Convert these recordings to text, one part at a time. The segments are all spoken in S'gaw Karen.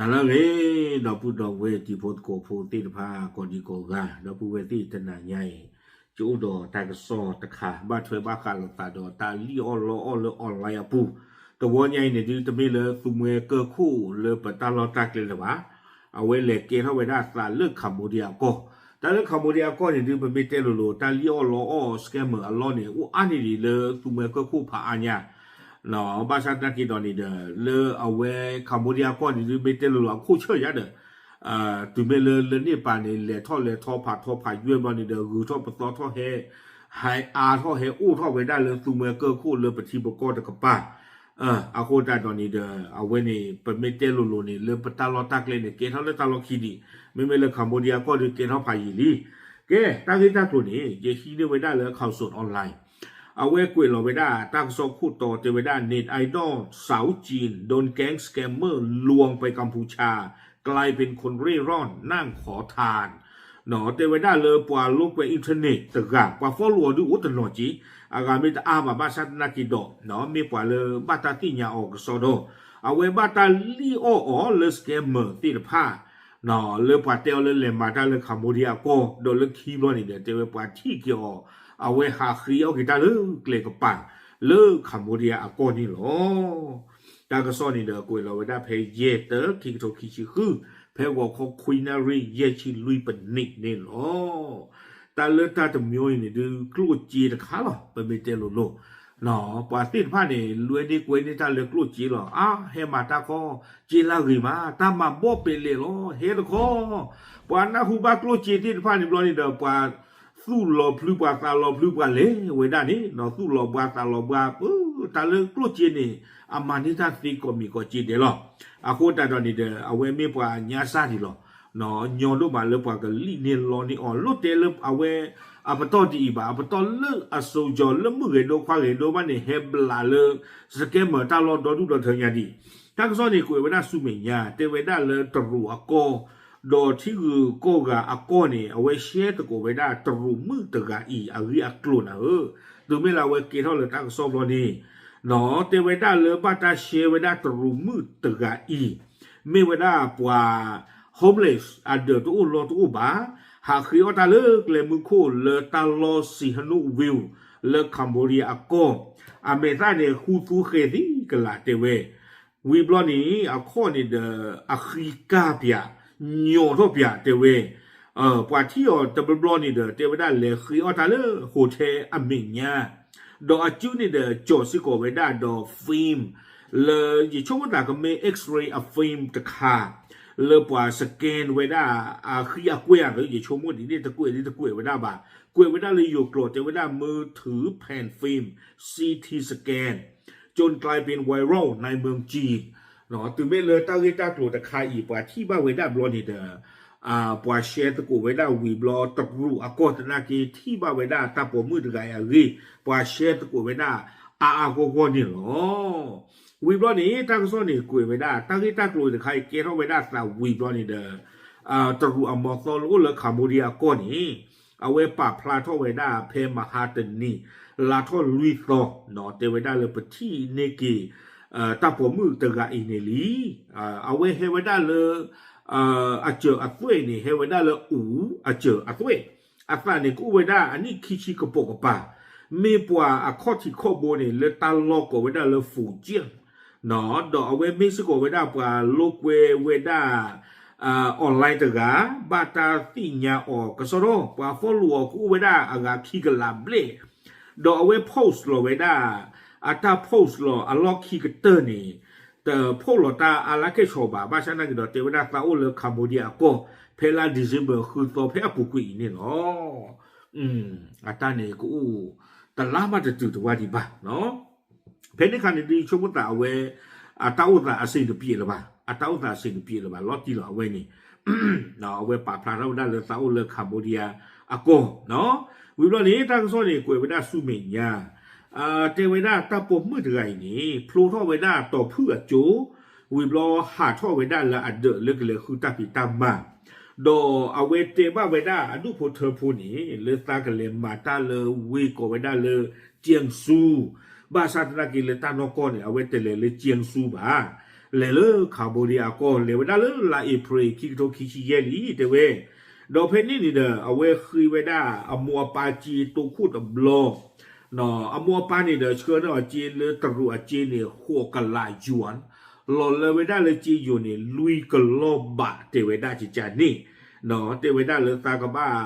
နၤလၢအဂ့ၤ ဒီပုၢ်ဒီဝဲၢ်တံၤဖိသကိးဖိသ့ၣ်တဖၣ် ကိးဒံကိးဂၤ ဒီပုၢ်ဝဲၢ်သ့ၣ်တနၤညါအံၤ ယအိၣ်ဒီးတၢ်ကစီၣ်တခါ ဘၣ်ထွဲဘၣ်ဃးလိာ်သးဒီးတၢ်လံၣ်အီၣ်လီအီၣ်လၢ online အပူၤ, တဝီညါအံၤန့ၣ်ဒုး တမ့ၢ်လၢသူမှဲကၢၢ်ခိၣ်လၢပတၢ်လီၢ်တၢ်ကျဲလၢၤဘၣ်, အဝဲလဲၤကဲထီၣ်ဝဲဒၣ်သးလၢ Cambodia အကီၢ်, တၢ်လၢ Cambodia အကီၢ်န့ၣ်ဒုး ပမ့ၢ်တဲလိၤလိၤ တၢ်လံၣ်အီၣ်လီအီၣ် scammer အလီၢ်န့ၣ် အိၣ်အါန့ၢ်ဒံးလၢသူမှဲကၢၢ်ခိၣ်ဖးအါညါ ဘၣ်ဆၣ်သနာ်က့ဒီးန့ၣ်ဒီး လၢအဝဲ Cambodia အကီၢ်န့ၣ်ဒုး မ့ၢ်တဲလိၤလိၤအခိၣ်ဆၢၣ်ယါဒီး တုၤမ့ၢ်လၢလၢန့ၣ်ပၤန့ၣ် လဲၤထီၣ်လဲၤထီဖးထီဖးယွဲၢ်ဘျီန့ၣ်ဒီး ဂုၤထီၣ်ပသီထီၣ်ဟဲ ဟဲအါထီၣ်ဟဲအိၣ်ထီၣ်ဝဲဒၣ်လၢသူမှဲကၢၢ်ခိၣ်လၢပထံပကီၢ်တကပၤ အဃိသတးဒီးန့ၣ်ဒီး အဝဲန့ၣ် ပမ့ၢ်တဲလိၤလိၤန့ၣ် လၢပတၢ်လီၢ်တၢ်ကျဲန့ၣ် ကဲထီၣ်လၢတၢ်လီၢ်ခံဒံး, မ့မ့ၢ်လၢ Cambodia အကီၢ်ဒုးကဲထီၣ်ဖးယံာ်လံ. ကဲ တၢ်ဂ့ၢ်တၢ်ကျိၤန့ၣ် ယဟံးန့ၢ်ဝဲဒၣ်လၢ Khaosod Online အဝဲကွဲးလီၤဝဲဒၣ်တၢ်ကစီၣ်ခိၣ်တီတဲဝဲဒၣ် Net Idol สาวจีน โดนแก๊ง scammer ลวงไปกัมพูชา กลายเป็นคนเร่ร่อนนั่งขอทาน တဲဝဲဒၣ်လၢပှၤလိာ်ကွဲ internet တဂၤ ပှၤ follow အီၤဒုးအိၣ်တနီၤက့, အဂၤမ့ၢ်တအါဘၣ် ဘၣ်ဆၣ်သနာ်က့ဒီး မ့ၢ်ပှၤလၢဘၣ်တၢ်သ့ၣ်ညါအီၤကစီဒီ, အဝဲဘၣ်တၢ်လံၣ်အီၣ်အီၤလၢ scammer သ့ၣ်တဖၣ် လၢပှၤတဲအီၤလၢလဲၤမၤတၢ်လၢ Cambodia အကီၢ် ဒီးလၢခံဘျီန့ၣ်ဒီး တဲဝဲပှၤထံၣ်က့ၤအီၤ အဝဲဟးဃ့အီၣ်က့ၤတၢ်လၢကျဲကပၤ လၢ Cambodia အကီၢ်န့ၣ်လီၤ. တၢ်ကစီၣ်န့ၣ်ဒီးကွဲးလီၤဝဲဒၣ်ဖဲယဲၢ်တၢ ခံကထိခံဆံဃု ဖဲဂီၤခီခွံနၣ်ရံၣ်ယဲၢ်ဆံလွံၢ်ပနံးန့ၣ်လီၤ. တၢ်လၢတၢ်တမံၤအံၤန့ၣ်ဒုး ကျိၣ်စ့တခါလီၤ ပမ့ၢ်တဲလိၤလိၤ ပှၤသ့ၣ်တဖၣ်န့ၣ် လွဲန့ၢ်ကွဲန့ၢ်တၢ်လၢကျိၣ်စ့လီၤ. အါ ဟဲမၤတၢ်ခီ စ့လၢဂ့ၤမး တၢ်မၤဘီၣ်ပဲာ်လဲၣ်လီၤ ဟဲတခီ, ပှၤနၢ်ဟူဘၣ်ကျိၣ်စ့သ့ၣ်တဖၣ်န့ၣ်ဘျီန့ၣ်ဒီး ပှၤသူၣ်လီၤဖျုးပှၤသးလီၤဖျုးပှၤလဲၤဝဲဒၣ်န့ၣ် သူၣ်လီၤဘှါသးလီၤဘှါ ပှၤတၢ်လၢကျိၣ်စ့န့ၣ် အမၤန့ၢ်တၢ်သ့ကိးမံၤကိးစ့ဒဲးလီၤ. အဃိသတးဒီးန့ၣ်ဒီး အဝဲမ့ၢ်ပှၤညါစၢ်ဒံးလီၤ. ညီဒိၣ်မးလၢပှၤကလံၣ်န့ၢ်လီန့ၢ်အီၤ လိၣ်တဲလၢအဝဲ အပတီၢ်ဒ်အံၤဘၣ် အပတီၢ်လၢအစိၤကီၤလၢမုၣ်ဂဲၤဒိခွါဂဲၤဒိဘၣ်န့ၣ် ဟဲဘျးလၢ scammer တၢ်လီၢ်ဒီဒူၣ်ဒီထၢညါဒံး. တၢ်ကစီၣ်န့ၣ်ကွဲးဝဲဒၣ်ဆူမဲာ်ညါ တဲဝဲဒၣ်လၢတရူးအကီၢ် ဒီးထံဂုၤကီၢ်ဂၤအကီၢ်န့ၣ် အဝဲရှဲသကိးဝဲဒၣ်တရူးမုၣ်တဂၤအံၤ အဂ့ၢ်အကျိၤနၤဧၢ, တုၤမ့ၢ်လၢအဝဲကဲထီၣ်လၢတၢ်ကစီၣ်ဘျီန့ၣ် တဲဝဲဒၣ်လၢဘၣ်တၢ်ရှဲဝဲဒၣ်တရူးမုၣ်တဂၤအံၤ မ့ၢ်ဝဲဒၣ်ပှၤ homeless အဒၢးတအိၣ်လီတအိၣ်ဘၣ်, ဟးဃ့အီၣ်တၢ်လၢကျဲမုၢ်ခိၣ်လၢတၢ်လီၢ် Sihanoukville လၢ Cambodia အကီၢ်, အမဲာ်သၣ်န့ၣ် ဃူသူဃဲၤသံကလးတဲဝဲ, ဝံၤဘျီန့ၣ် အခီၣ်န့ၣ်ဒီး အဃံကၢ်ပၠး, ညီၣ်ထီၣ်ပၠးတဲဝဲ, ပှၤထံၣ်အီၤတဘျီဘျီန့ၣ်ဒီး တဲဝဲဒၣ်လဲၤဃ့အီၣ်တၢ်လၢ hotel အမဲာ်ညါ ဒီးအစုန့ၣ်ဒီး ကၠီၣ်စ့ၢ်ကီးဝဲဒၣ်ဒီး film လၢယဆိကမိၣ်သးကမ့ၢ် X-ray အ film တခါ လၢပှၤ scan ဝဲဒၣ် အဃံအကွဲၢ်အသိး ယဆိကမိၣ်ဒ်န့ၣ် တကွဲးဒ်တကွဲးဝဲဒၣ်ဘၣ်, ကွဲးဝဲဒၣ်လၢယိၤကျိာ် တဲဝဲဒၣ် มือถือแผ่นฟิล์ม ซีที สแกน จนกลายเป็นไวรัลในเมืองจีน တုၤမ့ၢ်လၢတၢ်ဂ့ၢ်တၢ်ကျိၤတခါအံၤ ပှၤထံၣ်ဘၣ်ဝဲဒၣ်ဘျီန့ၣ်ဒီး ပှၤရှဲသကိးဝဲဒၣ်ဝံၤဘျီ တရူးအကီၢ်သနာ်က့ ထံၣ်ဘၣ်ဝဲဒၣ်တၢ်ပိာ်မုၣ်တဂၤအံၤအဂ့ၢ် ပှၤရှဲသကိးဝဲဒၣ်အါအါဂီၢ်ဂီၢ်န့ၣ်လီၤ. ဝံၤဘျီန့ၣ် တၢ်ကစီၣ်န့ၣ်ကွဲးဝဲဒၣ် တၢ်ဂ့ၢ်တၢ်ကျိၤတခါအံၤ ကဲထီၣ်ဝဲဒၣ်သးဝံၤဘျီန့ၣ်ဒီး တရူးအမီၤသီလၢအိၣ်လၢ Cambodia အကီၢ်န့ၣ် အဝဲပာ်ဖျါထီၣ်ဝဲဒၣ်ဖဲမဟါတနံၤ လါထီၣ်လွံၢ်သီ တဲဝဲဒၣ်လၢပထံၣ်န့ၢ်က့ၤ တၢ်ပိာ်မုၣ်တဂၤအံၤန့ၣ်လံ. အဝဲဟဲဝဲဒၣ်လၢ အစၢၤအသွဲၣ်န့ၣ် ဟဲဝဲဒၣ်လၢအူအစၢၤအသွဲၣ်, အသးန့ၣ်ကအိၣ်ဝဲဒၣ်အနံၣ်ခံဆံကပိာ်ကပၤ, မ့ၢ်ပှၤအခီၣ်ထံးခီၣ်ဘိန့ၣ် လၢတၢ်လီၢ်ကိးဝဲဒၣ်လၢ Fujian ဒီးအဝဲမ့ၢ်စ့ၢ်ကီးဝဲဒၣ်ပှၤလိာ်ကွဲဝဲဒၣ် online တဂၤ ဘၣ်တၢ်သ့ၣ်ညါအီၤကစီဒီ ပှၤ follow အီၤကအိၣ်ဝဲဒၣ်အဂၤခံကလးဘျဲၣ်, ဒီးအဝဲ post လီၤဝဲဒၣ် အတၢ် post လီၤအလီၢ်ခံကတၢၢ်န့ၣ် တ post လီၤတၢ်အါလၢကဲၣ်ဆိးဘၣ်, ဘၣ်ဆၣ်သနာ်က့ဒီး တဲဝဲဒၣ်သးအိၣ်လၢ Cambodia အကီၢ် ဖဲလါ December ဃုသီဖဲအပူၤကွံာ်အံၤန့ၣ်လီၤ. အတၢ်န့ၣ်ကအိၣ် တလါမးတတုၤတဝါဒံးဘၣ် ဖဲန့ၣ်အခါန့ၣ်ဒုး ယဆိကမိၣ်သးအဝဲ အတၢ်အိၣ်သးအဆင်တပြေလၢၤဘၣ်, အတၢ်အိၣ်သးအဆင်တပြေလၢၤဘၣ် လီၤတံၢ်လီၤအဝဲန့ၣ် အဝဲပာ်ဖျါထီၣ်ဝဲဒၣ်လၢသးအိၣ်လၢ Cambodia အကီၢ်, ဝံၤဘျီန့ၣ် တၢ်ကစီၣ်န့ၣ် ကွဲးဝဲဒၣ်ဆူမဲာ်ညါ တဲဝဲဒၣ်တၢ်ပိာ်မုၣ်တဂၤအံၤန့ၣ် ဖျိထီၣ်ဝဲဒၣ်တီၤဖုၣ်အစိၤ, ဝံၤဘျီဟးထီၣ်ဝဲဒၣ်လၢအဒၢးလၢကလဲၤဃုတၢ်ဖံးတၢ်မၤ, ဒီးအဝဲတဲဘၣ်ဝဲဒၣ်အဒူၣ်ဖိထၢဖိန့ၣ် လၢသးကလဲၤမၤတၢ်လၢဝ့ၢ်ကိးဝဲဒၣ်လၢ Jiangsu, ဘၣ်ဆၣ်သနာ်က့လၢတၢ်နီၢ်ကီၢ်န့ၣ် အဝဲတလဲၤလၢ Jiangsu ဘၣ် လဲၤလၢ Cambodia အကီၢ် လဲၤဝဲဒၣ်လၢလါအ့ဖြ့ၣ် ခံကထိခံဆံယဲၢ်လံ တဲဝဲ, ဒီးဖဲန့ၣ်န့ၣ်ဒီး အဝဲဃ့ဝဲဒၣ်အမိၢ်အပၢ်စ့တိခိၣ်တဘျီ, အမိၢ်အပၢ်န့ၣ်ဒီး ဆှၢန့ၢ်အီၤစ့လၢတရူးအစ့န့ၣ် ဃိးကလးယွၤ, လီၤလၢဝဲဒၣ်လၢစ့ယိၤန့ၣ် လွံၢ်ကလီၢ်ဘး တဲဝဲဒၣ်ကကန့ၣ်, တဲဝဲဒၣ်လၢသးကဘၣ်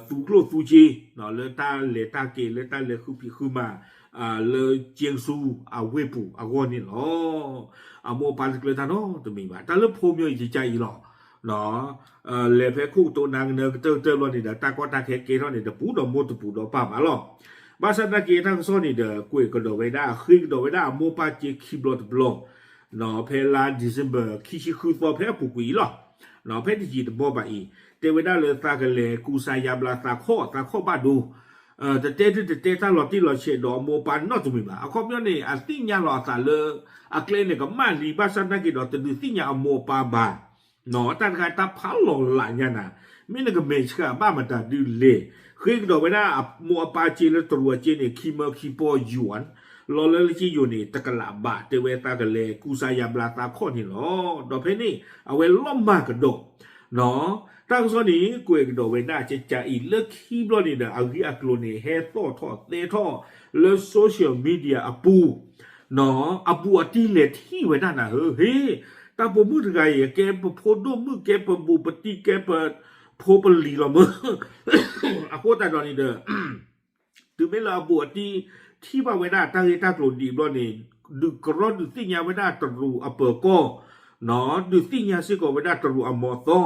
သူကျိၣ်သူစ့ လၢတၢ်လဲၤတၢ်က့ၤ လၢတၢ်လဲၤဃုဖံးဃုမၤ လၢကၠ့စူအဝ့ၢ်ပူၤအဂီၢ်န့ၣ်လီၤ. အမိၢ်အပၢ်တကျၢၤတၢ်နီတမံၤဘၣ်. တၢ်လၢဖိမ့ၢ်အံၤကကအံၤလီၤ. လဲၤဖဲခိၣ်ကတိၤနၤကနၢကတၢၢ်ကတၢၢ်ဘျီန့ၣ်ဒီး တၢ်ကီတၢ်ခဲကဲထီၣ်န့ၣ် တပူၤဒီးမိၢ်တပူၤဒီးပၢ်ဘၣ်လီၤ. ဘၣ်ဆၣ်သနာ်က့တၢ်ကစီၣ်န့ၣ်ဒီး ကွဲးကဒီးဝဲဒၣ် ဃ့ကဒီးဝဲဒၣ်အမိၢ်ပၢ်စ့ခံဘျီတဘျီ ဖဲလါ December ခံဆံဃုသီ ဖဲအပူၤကွံာ်အံၤလီၤ. ဖဲတယံာ်တမီၢ်ဘၣ်အံၤ တဲဝဲဒၣ်လၢသးကလဲၤကူစါယါဘျါသးခီၣ် သးခီၣ်ဘၣ်ဒိ တတဲတၢ်တတဲတၢ်လီၤတံၢ်လီၤဆဲးဒီးအမိၢ်အပၢ်နီတမံၤဘၣ်. အခီပညီန့ၣ် အသ့ၣ်ညါလီၤအသးလၢ အကျဲန့ၣ်ကမၣ်လံ ဘၣ်ဆၣ်သနာ်က့ဒီး တဒုးသ့ၣ်ညါအမိၢ်အပၢ်ဘၣ် တၢ်တခါတၢ်ဖးလီၤလးညါနၤ, မ့ၢ်နကမဲာ်ဆှးဘၣ်မတၤဒုလဲၣ်. ဃ့ကဒီးဝဲဒၣ်အမိၢ်အပၢ်စ့လၢတရူးအစ့န့ၣ် ခံမၢခံပီယွၤ လီၤလၢလၢစ့ယိၤန့ၣ် တကလးဘး တဲဝဲသးကလဲၤကူစါယါဘျါသးခီၣ်န့ၣ်လီၤ. ဒီးဖဲန့ၣ် အဝဲလီၤမၢ်ကဒီး တၢ်ကစီၣ်န့ၣ် ကွဲးကဒီးဝဲဒၣ်ကကအံၤ လၢခံဘျီန့ၣ်ဒီး အဂ့ၢ်အကျိၤန့ၣ် ဟဲသီၣ်ထီၣ်သဲထီၣ်လၢ social media အပူၤ အဘူးအတံၢ်လဲၤထံၣ်ဝဲဒၣ်နၤဧၢ ဟ့ၣ်, တၢ်ပိာ်မုၣ်တဂၤအံၤ ကဲပဖိဒိၣ်မုၣ် ကဲပဘူးပတံၢ် ကဲပဖိပလံၤလီၤမၢ်. အဃိသတးဒီးန့ၣ်ဒီး တုၤမ့ၢ်လၢအဘူးအတံၢ် ထံၣ်ဘၣ်ဝဲဒၣ်တၢ်ဂ့ၢ်တၢ်ကျိၤဒံးဘျီန့ၣ် ဒုးကရီဒုးသ့ၣ်ညါဝဲဒၣ်တရူးအပၢၤကီၢ်, ဒုးသ့ၣ်ညါစ့ၢ်ကီးဝဲဒၣ်တရူးအမီၤသီ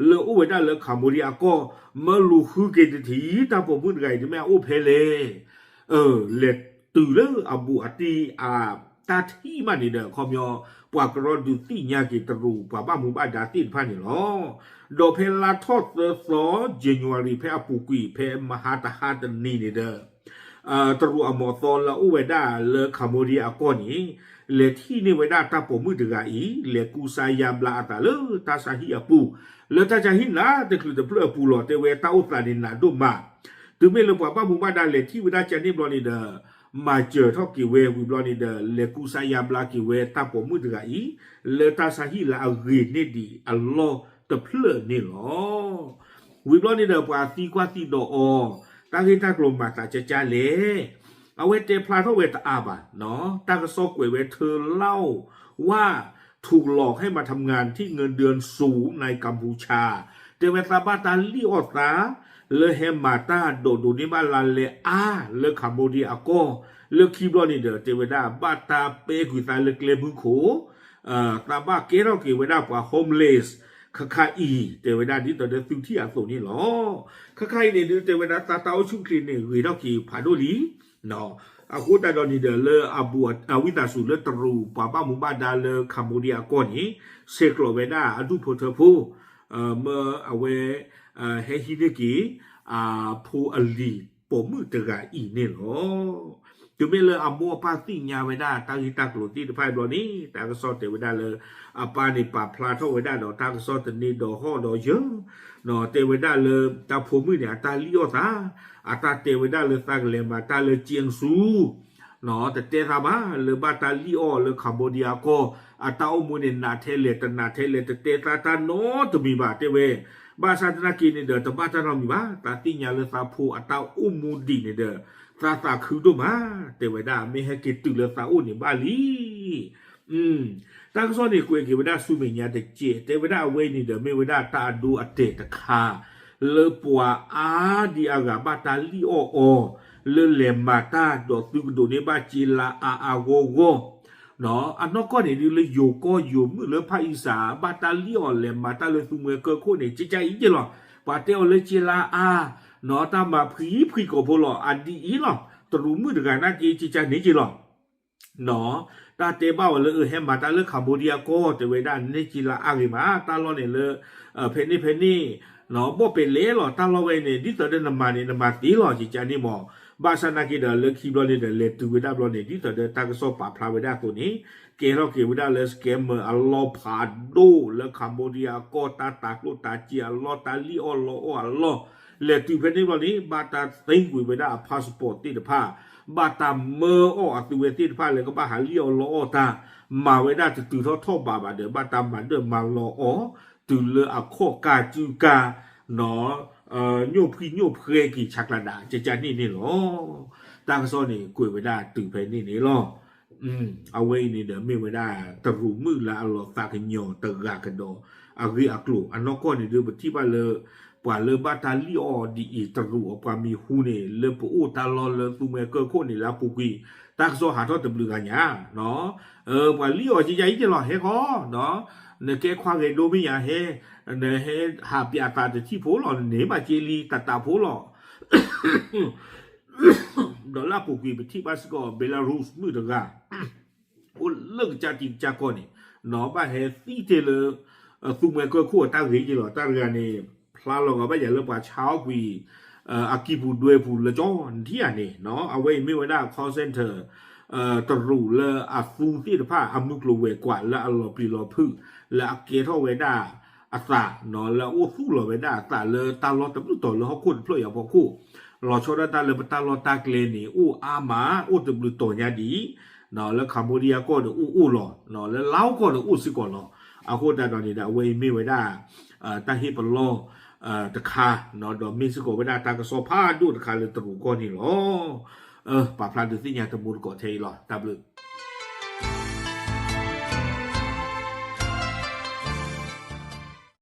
လၢအိၣ်ဝဲဒၣ်လၢ Cambodia အကီၢ်, မၢလူၤဃုက့ၤတထံၣ် တၢ်ပိာ်မုၣ်တဂၤအံၤ တမ့ၢ်အအိၣ်ဖဲလဲၣ်. လဲၤတုၤလၢအဘူးအတံၢ်အတၢ်ထံၣ်မးန့ၣ်ဒီး အခီပညီ ပှၤကရီဒုးသ့ၣ်ညါက့ၤတရူးပှၤဘၣ်မူဘၣ်ဒါသ့ၣ်တဖၣ်န့ၣ်လီၤ. ဒီးဖဲလါထီၣ်သၢသီ January ဖဲအပူၤကွံာ် ဖဲမဟါတဟါတနံၤန့ၣ်ဒီး တရူးအမီၤသီလၢအအိၣ်ဝဲဒၣ်လၢ Cambodia အကီၢ်န့ၣ် လဲၤထံၣ်န့ၢ်ဝဲဒၣ်တၢ်ပိာ်မုၣ်တဂၤအံၤ လဲၤကူစါယါဘျါအသးလၢတၢ်ဆါဟံၣ်အပူၤ, လၢတၢ်ဆါဟံၣ်နးတချုးတဖျၢၣ်အပူၤလီၤ. တဲဝဲတၢ်အိၣ်သးန့ၣ်နးဒိၣ်မး, တုၤမ့ၢ်လၢပှၤဘၣ်မူဘၣ်ဒါလဲၤထံၣ်ဝဲဒၣ်ကန့ၣ်ဘျီန့ၣ်ဒီး မၤစၢၤထီၣ်က့ၤဝဲဝံၤဘျီန့ၣ်ဒီး လဲၤကူစါယါဘျါက့ၤဝဲတၢ်ပိာ်မုၣ်တဂၤအံၤ လၢတၢ်ဆါဟံၣ်လၢအဂ့ၤန့ၢ်ဒံးအလီၢ်တဖျၢၣ်န့ၣ်လီၤ. ဝံၤဘျီန့ၣ်ဒီး ပှၤသံကွၢ်သံဒိးအီၤ, တၢ်ဂ့ၢ်တၢ်ကျိၤမၤသးကၠါကၠါလဲၣ်. အဝဲတဲဖျါထီၣ်ဝဲတအါဘၣ်, တၢ်ကစီၣ်ကွဲးဝဲ เธอเล่าว่าถูกหลอกให้มาทำงานที่เงินเดือนสูงในกัมพูชา တဲဝဲသးဘၣ်တၢ်လံၣ်အီၣ်သး လၢဟဲမၤတၢ်ဒိးဒိးန့ၢ်ဘၣ်လါလဲအါ လၢ Cambodia အကီၢ်, လၢခံဘျီန့ၣ်ဒီး တဲဝဲဒၣ် ဘၣ်တၢ်ပဲကွံာ်သးလၢကျဲမုၢ်ခိၣ်, သးဘၣ်ကဲထီၣ်က့ၤဝဲဒၣ်ပှၤ homeless ခါခါအံၤ တဲဝဲဒၣ်ဒ်သိးဒီးသုထံၣ်အသိးန့ၣ်လီၤ. ခါခါအံၤန့ၣ်ဒုးတဲဝဲဒၣ် သးတၢ်အိၣ်ဆူၣ်အိၣ်ချ့န့ၣ် ဂ့ၤထီၣ်က့ၤဖးဒိၣ်လံ. အဃိသတးဒီးန့ၣ်ဒီး လၢအဘူးအဝံသးစူၤလၢတရူးပှၤဘၣ်မူဘၣ်ဒါလၢ Cambodia အကီၢ်န့ၣ် ဆဲးကျိးဝဲဒၣ်အဒူၣ်ဖိထၢဖိ မၢအဝဲ ဟဲဟံးန့ၢ်က့ၤ အဖိအလံၤပိာ်မုၣ်တဂၤအံၤန့ၣ်လီၤ. တုၤမ့ၢ်လၢအမိၢ်အပၢ်သ့ၣ်ညါဝဲဒၣ်တၢ်ဂ့ၢ်တၢ်ကျိၤသ့ၣ်တဖၣ်ဘျီန့ၣ် တၢ်ကစီၣ်တဲဝဲဒၣ်လၢ အပၢ်န့ၣ်ပာ်ဖျါထီၣ်ဝဲဒၣ်ဒီးတၢ်ကစီၣ်တန့ၢ်ဒီးဟီၣ်ဒီးယၢၤ, တဲဝဲဒၣ်လၢတၢ်ဖိမုၣ်န့ၣ် အတၢ်လံၣ်အီၣ်သး, အတၢ်တဲဝဲဒၣ်လၢသးကလဲၤမၤတၢ်လၢကၠ့စူ တတဲသးဘၣ်လၢဘၣ်တၢ်လံၣ်အီၣ်လၢ Cambodia အကီၢ်, အတၢ်အိၣ်မူန့ၣ် နးထဲလဲၣ်တနးထဲလဲၣ် တတဲသးတၢ်နီတမံၤဘၣ် တဲဝဲ. ဘၣ်ဆၣ်သနာ်က့န့ၣ်ဒီး တဘၣ်တၢ်နီတမံၤဘၣ်, သးသ့ၣ်ညါလၢသးဖိအတၢ်အိၣ်မူဒံးန့ၣ်ဒီး သးသးခုဒိၣ်မး, တဲဝဲဒၣ် မ့ၢ်ဟဲက့ၤတုၤလၢသးအိၣ်န့ၣ်ဘၣ်လံ. တၢ်ကစီၣ်န့ၣ်ကွဲးက့ၤဝဲဒၣ်ဆူမဲာ်ညါတစဲး, တဲဝဲဒၣ်အဝဲအံၤန့ၣ်ဒီး မ့ၢ်ဝဲဒၣ်တၢ်အဒိအတဲာ်တခါ လၢပှၤအါဒံအါဂၤဘၣ်တၢ်လံၣ်အီၣ်အီၤ လၢလဲၤမၤတၢ်ဒီးသုကဒိးန့ၢ်ဘၣ်စ့လါအါအါဂီၢ်ဂီၢ်, အနီၢ်ကီၢ်န့ၣ်ဒုးလၢယိၤကီၢ်ယိၤမုၣ်လၢဖၣ်အံစၢ် ဘၣ်တၢ်လံၣ်အီၣ်လဲၤမၤတၢ်လၢသူမှဲကၢၢ်ခိၣ်န့ၣ် ကကၢ်အံၤက့ၤလီၤ. ပှၤတဲအီၤလၢစ့လါအါ, တၢ်မၤဖှံဖှံကိာ်ဖိလီၤ အဒ်အံၤလီၤ. တရူးမုၣ်တဂၤနာ်က့ ကကၢ်န့ၣ်က့ၤလီၤ. တၢ်တဲဘၣ်အီၤလၢအဟဲမၤတၢ်လၢ Cambodia ကီၢ် တဲဝဲဒၣ် န့ၢ်စ့လါအါဂ့ၤမး တၢ်လီၢ်န့ၣ်လၢ ဖဲန့ၣ်ဖဲန့ၣ် ဘီၣ်ပဲာ်လဲၣ်လီၤ တၢ်လီၢ်ဝဲန့ၣ် ဒ်သိးဒီးနမၤန့ၣ် နမၤသ့လီၤ ကကၢ်န့ၣ်မး. ဘၣ်ဆၣ်နာ်က့ဒီး လၢခံဘျီန့ၣ်ဒီး လဲၤတုၤဝဲဒၣ်ဘျီန့ၣ် ဒ်သိးဒီးတၢ်ကစီၣ်ပာ်ဖျါဝဲဒၣ်အသိးန့ၣ် ကဲထီၣ်က့ၤဝဲဒၣ်လၢ scammer အလီၢ်ဖးဒိၣ်လၢ Cambodia အကီၢ် တၢ်တၤကျိၣ်တၤစ့အလီၢ် တၢ်လံၣ်အီၣ်လီအီၣ်အလီၢ်, လဲၤတုၤဖဲန့ၣ်ဘျီန့ၣ် ဘၣ်တၢ်သ့ကွံာ်ဝဲဒၣ်အ passport သ့ၣ်တဖၣ် ဘၣ်တၢ်မၢအီၣ်အသုဝဲသ့ၣ်တဖၣ်လၢကဘၣ်ဟးလံၣ်အီၣ်လီအီၣ်တၢ်, မၤဝဲဒၣ်တတုၤထီၣ်ထီၣ်ဘးဘၣ်ဒီး ဘၣ်တၢ်မၤဒၢၣ်မၤလီၤအီၤ တုၤလၢအခီၣ်ကၢ်စုကၢ် ညိၣ်ဖှံညိၣ်ဖှဲက့ၤဆးကျးဒၣ် ကကန့ၣ်န့ၣ်လီၤ. တၢ်ကစီၣ်န့ၣ် ကွဲးဝဲဒၣ်တုၤဖဲန့ၣ်န့ၣ်လီၤ. အဝဲအံၤန့ၣ်ဒီး မ့ၢ်ဝဲဒၣ်တရူးမုၣ်လၢအလီၤသးကညီၤတဂၤကဒီး အဂ့ၢ်အကျိၤ အနီၢ်ကီၢ်န့ၣ်ဒီး ပထံၣ်ဘၣ်လၢ ပှၤလၢဘၣ်တၢ်လံၣ်အီၣ်ဒ်အံၤ တရူးအပှၤမံၤဟူန့ၣ် လၢပအိၣ်တၢ်လီၢ်လၢသူမှဲကၢၢ်ခိၣ်န့ၣ် လၢအပူၤကွံာ် တၢ်ကစီၣ်ဟးထီၣ်တဘျုးဂၤညါ ပှၤလံၣ်အီၣ်ကယဲၢ်အံၤက့ၤလီၤ ဟဲဃီ နကဲခွါဂဲၤဒိမ့ၢ်ယၤ ဟဲ နဟဲဟးပၠးသးတထံၣ်ဖိလီၤ နန့ၢ်ဘၣ်က့လံ တၢ်တၢ်ဖိလီၤ. ဒီးလၢအပူၤကွံာ် ပထံၣ်ဘၣ်စ့ၢ်ကီး Belarus မုၣ်တဂၤ အိၣ်လၢကစၢ်တံၤကစၢ်ကီၢ်န့ၣ် ဘၣ်ဟဲသံတ့ၢ်လၢ သူမှဲကၢၢ်ခိၣ်အတၢ်ဂ့ၢ်က့ၤလီၤ. တၢ်တဂၤန့ၣ် ဖျါလီၤဂာ်ဘၣ်ယၤလၢပှၤဆါအီၣ်ကွံာ် အကံၢ်ပူၤဒွဲပူၤလၢကၠီ နထံၣ်ဧါန့ၣ် အဝဲအံၤမ့ၢ်ဝဲဒၣ် call center တရူးလၢအသူသ့ၣ်တဖၣ် အမုၢ်ကျိၤဝဲၤကွာ်လၢအလီၤပျံၤလီၤဖုး လၢအကဲထီၣ်ဝဲဒၣ်အသး လၢအအိၣ်သူၣ်လီၤဝဲဒၣ်အသးလၢတၢ်လီၢ်တဘျုးတီၤလၢဟီၣ်ခိၣ်တဖျၢၣ်အံၤအဖီခိၣ် လီၤဆီဒၣ်တၢ်လၢပတၢ်လီၢ်တၢ်ကျဲန့ၣ် အိၣ်အါမး အိၣ်တဘျုးတီၤညါဒံး လၢ Cambodia ကီၢ်ဒီးအိၣ်အိၣ်လီၤ လၢလါအိၣ်ကီၢ်ဒီးအိၣ်စ့ၢ်ကီးလီၤ. အဃိသတးဒီးန့ၣ်ဒီး အဝဲအံၤမ့ၢ်ဝဲဒၣ် တၢ်ဟ့ၣ်ပလီၢ်တခါ ဒီးမ့ၢ်စ့ၢ်ကီးဝဲဒၣ်တၢ်ကစီၣ်ဖးဒိၣ်တခါလၢတရူးကီၢ်န့ၣ်လီၤ. ပာ်ဖျါဒုးသ့ၣ်ညါတမူတကိးထဲအံၤလီၤ. တၢ်ဘျုး